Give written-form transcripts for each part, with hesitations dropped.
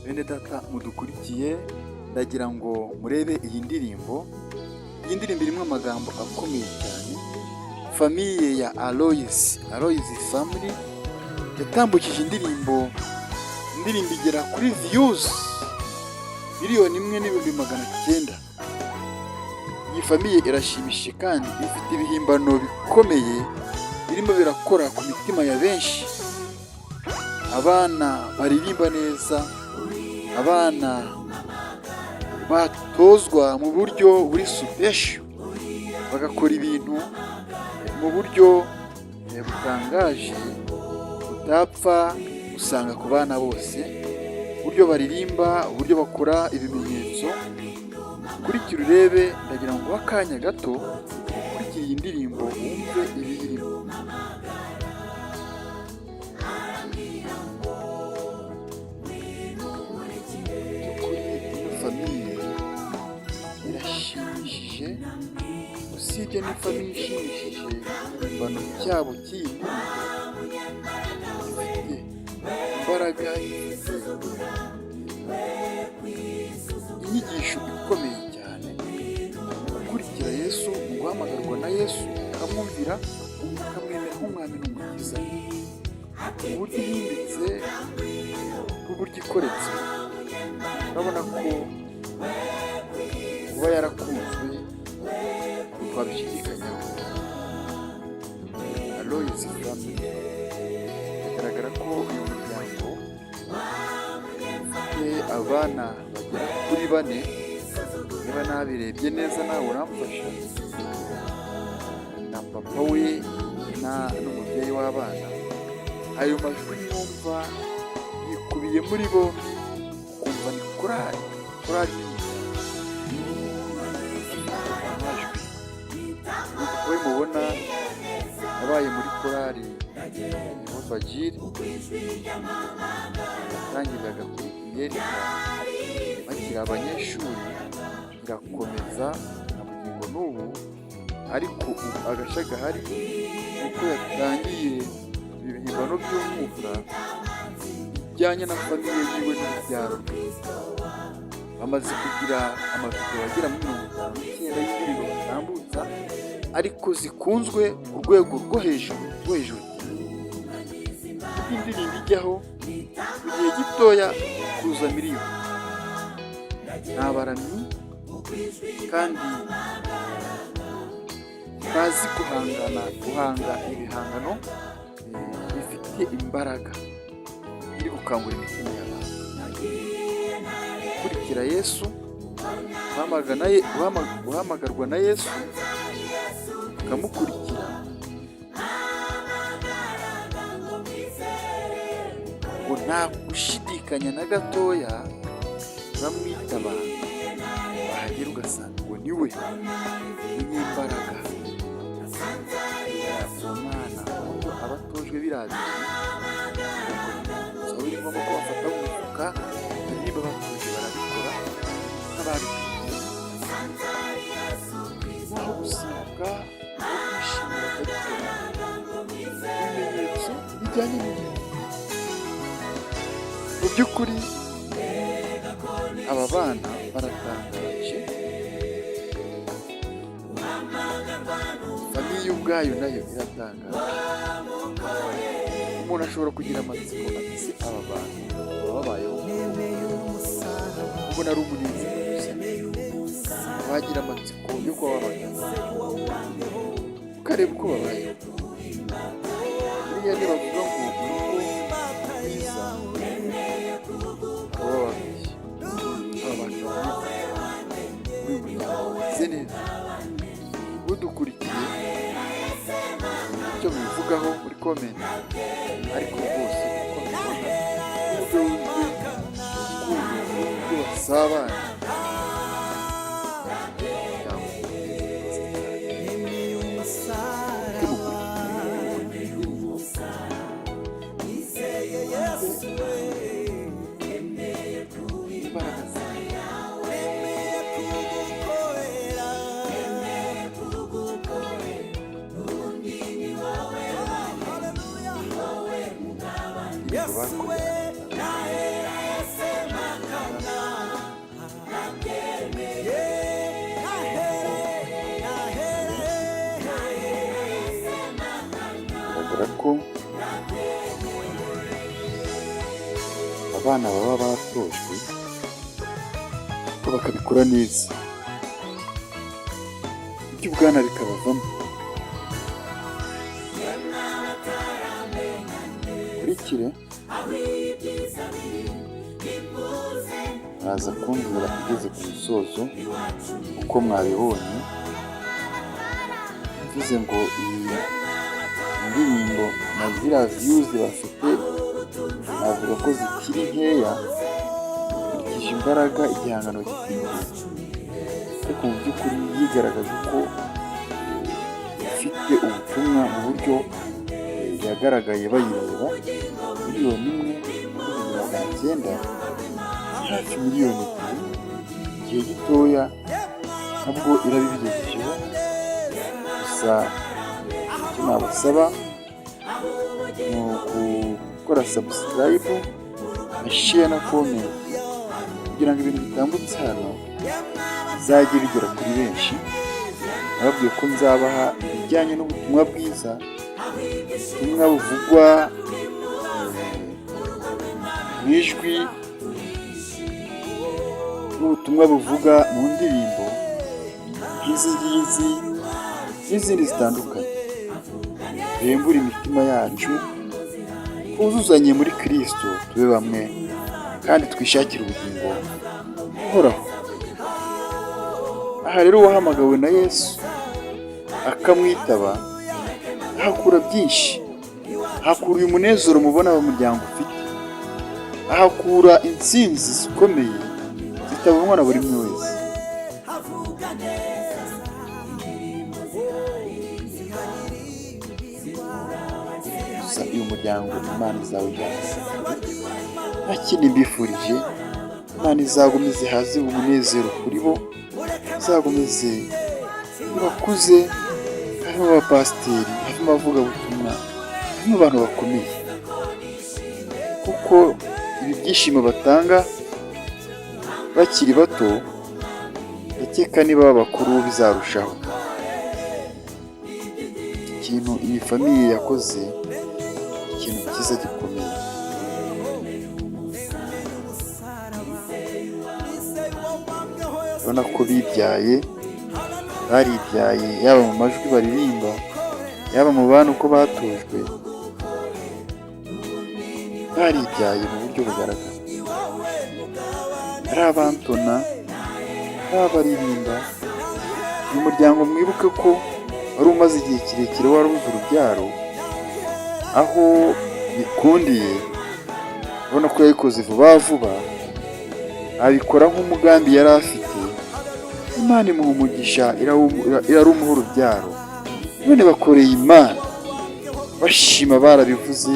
Bene data mudukurikiye, ndagira ngo murebe iyi ndirimbo. Iyi ndirimbo irimo amagambo akomeye cyane. Famille ya Aloys, Aloys Family, yatambukije indirimbo, indirimbo igera kuri views 1,900,000. Iyi famille irashimishije kandi ifite ibihimbano bikomeye birimo birakora ku mitima ya benshi. Abana baririmba neza, abana batozwa mu buryo buri special, bagakora ibintu mu buryo butangaje utapfa gusanga ku bana bose. Uburyo baririmba, uburyo bakora ibimenyetso. Kurikira urebe, ndagira ngo nguhe akanya gato ukurikire iyi ndirimbo, wumve ibiyirimo. By'ukuri ino famille irashimishije. Usibye n'i famille ishimishije, igihimbano cyabo cy'iyi ndirimbo gifite imbaraga, gifite inyigisho ikomeye cyane mu gukurikira Yesu, mu guhamagarwa na Yesu, ukamwumvira, ukamwemera nk'umwami n'umukiza. Uburyo ihimbitse n'uburyo ikoretse, urabona ko kuba yarakunzwe ntitwabishidikanyaho. Aloys Family, bigaragara ko uyu muryango ufite abana bagera kuri bane, niba nabirebye neza nawe uramfasha, na papa we n'umubyeyi w'abana. Ayo majwi mwumva yikubiye muri bombi, ukumva ni korali, korali nini cyane. Amajwi we mubona yabaye muri korali Yehova Jireh, yatangiriraga kuri Iyerika bakiri abanyeshuri, irakomeza na bugingo n'ubu. Ariko ubu agashya gahari ni uko yatangiye ibihimbano by'umwuka bijyanye na famille yiwe n'urubyaro rwe. Bamaze kugira amavideo agera muri 59 y'indirimbo batambutsa, ariko zikunzwe ku rwego rwo hejuru, rwo hejuru cyane. Kuko indirimbo ijyaho mu gihe gitoya kuza miliyoni. Ni abaramyi kandi bazi guhangana, guhanga ibihangano bifite imbaraga biri gukangura imitima y'abantu. Gukurikira Yesu, guhamagarwa na Yesu ukamukurikira, ngo nta gushidikanya na gatoya, uramwitaba, wahagera ugasanga ngo ni we munyembaraga. Uwo mwana uburyo aba atojwe biriya bintu, usaba biri ngombwa ko bafata mu mufuka, baririmba batuje, barabikora nk'ababiteguye. Naho gusimbuka no kwishima bakabikora, ibimenyetso bijyanye n'igihe. Mu by'ukuri aba bana baratangaje, famille ubwayo nayo iratangaje. Umuntu ashobora kugira amatsiko ati: "Se aba bantu baba babayeho?" Ubona ari umunezero gusa. Wagira amatsiko yo kuba wabagana, ukareba uko babayeho. Buriya nibavuga ngo urugo rwiza, baba babeshye. Aba bantu baba muri uyu muryango bameze neza. Udukurikiye, icyo mubivugaho muri comment. Ariko rwose uko mbibona, n'uburyo wuzuye urukundo, n'uburyo basabana, umuryango umeze neza cyane. Mukurikire indirimbo, imbaraga zayo. Indirimbo bakoreye. Abana baba batojwe ariko bakabikora neza, iby'ubwana bikabavamo. Kurikire, muraza kumbwira igeze ku musozo uko mwabibonye. Mvuze ngo iyi ndirimbo na ziriya views bafite, navuga ko zikiri nkeya nkurikije imbaraga igihangano gifite, ariko mu by'ukuri yigaragaje ko ifite ubutumwa mu buryo yagaragaye bayireba. 1,900,000, hafi miliyoni 2, igihe gitoya nabwo irabibigejejeho. Gusa icyo nabasaba ni ugukora subscribe na share na comment, kugira ngo ibintu bitambutse hano bizajye bigera kuri benshi. Nababwiye ko nzabaha ibijyanye n'ubutumwa bwiza, ubutumwa buvugwa mu ijwi n'ubutumwa buvuga mu ndirimbo nk'izi ngizi n'izindi zitandukanye. Duhembure imitima yacu, twuzuzanye muri Kirisito, tube bamwe kandi twishakire ubugingo buhoraho. Aha rero, uwahamagawe na Yesu akamwitaba ahakura byinshi. Ahakura uyu munezero mubona muryango ufite, ahakura intsinzi zikomeye zitabonwa na buri umwe wese. Gusa uyu muryango Imana izawujyana. Nta kindi mbifurije, Imana izagumize haze umunezero kuri bo, izagumize bakuze, harimo abapasiteri, harimo abavugabutumwa, harimo abantu bakomeye, kuko ibi byishimo batanga bakiri bato, ndakeka niba bakuru bizarushaho. Ikintu iyi famille yakoze, ikintu cyiza gikomeye. Urabona ko bibyaye, baribyaye, yaba mu majwi baririmba, yaba mu bana uko batojwe, baribyaye mu buryo bugaragara. Ari abantona, ari abaririmba. Uyu muryango mwibuke ko wari umaze igihe kirekire warabuze urubyaro, aho bikundiye urabona ko yabikoze vuba vuba, abikora nk'umugambi yari afite. Imana imuha umugisha, irarumuha urubyaro, none bakoreye Imana bashima. Barabivuze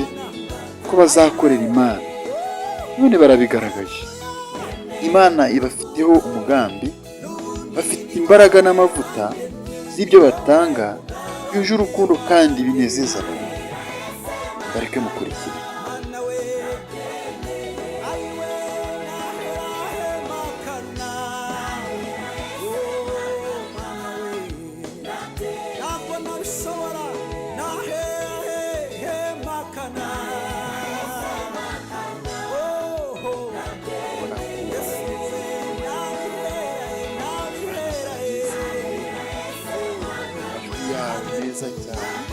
ko bazakorera Imana, none barabigaragaje. Imana ibafiteho umugambi, bafite imbaraga n'amavuta z'ibyo batanga byuje urukundo kandi binezeza abantu. Bareke mukurikire. Ntabwo nabishobora nahemakana. Ubona ko amajwi yabo meza cyane.